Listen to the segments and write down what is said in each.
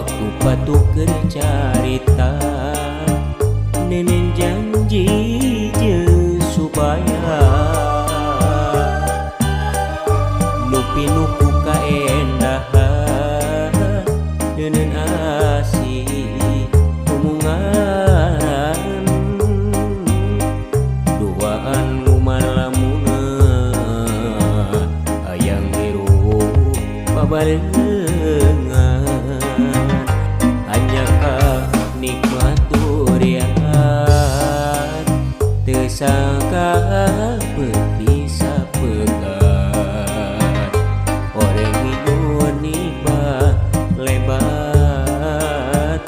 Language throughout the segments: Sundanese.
Waktu patuker carita nenen janji jeung supaya nu pinuh ku kaendahan nenen asih omongan duaan ngumar lamunna hayang hirup babarengan hanya ka nikmat duriat teu sangka bisa pegat oreng minun niba lebat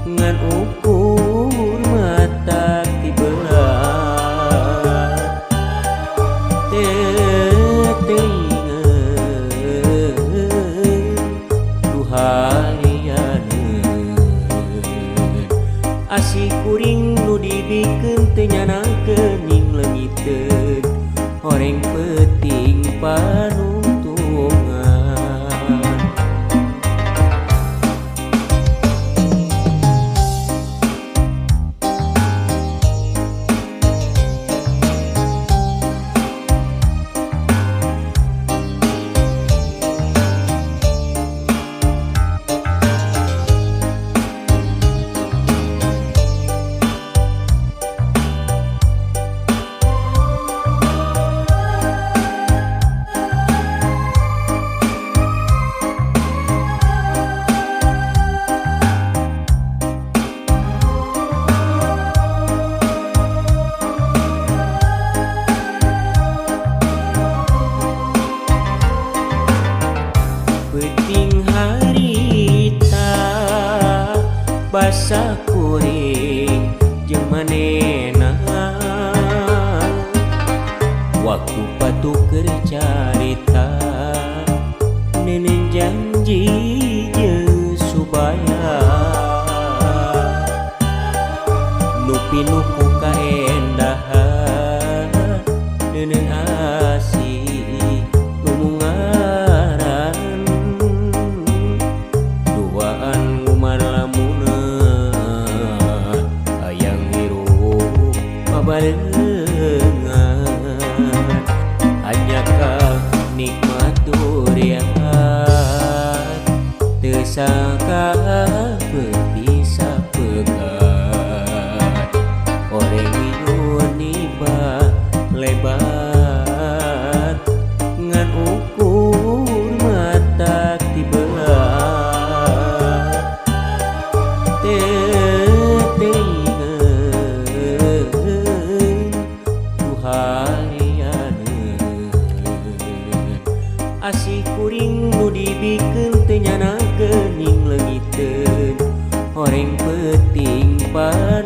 ngan ukur mata tibelat teu teuingeun duharianeun asih kuring nu dibikeun teu nyanakeun ning leungiteun horeng peuting panungtungan. Peuting harita basa kuring jeung manehna waktu patuker carita nenen janji jeung supaya nu pinuh ku kaendahan nenen asih omongan duaan ngumar lamunna hayang hirup babarengan hanya ka nikmat duriat teu sangka bisa pegat oreng minun niba lebat ngan ukur mata tibelat teu teuingeun duharianeun asih kuring nu dibikeun teu nyanakeun ning leungiteun horeng peuting panungtungan.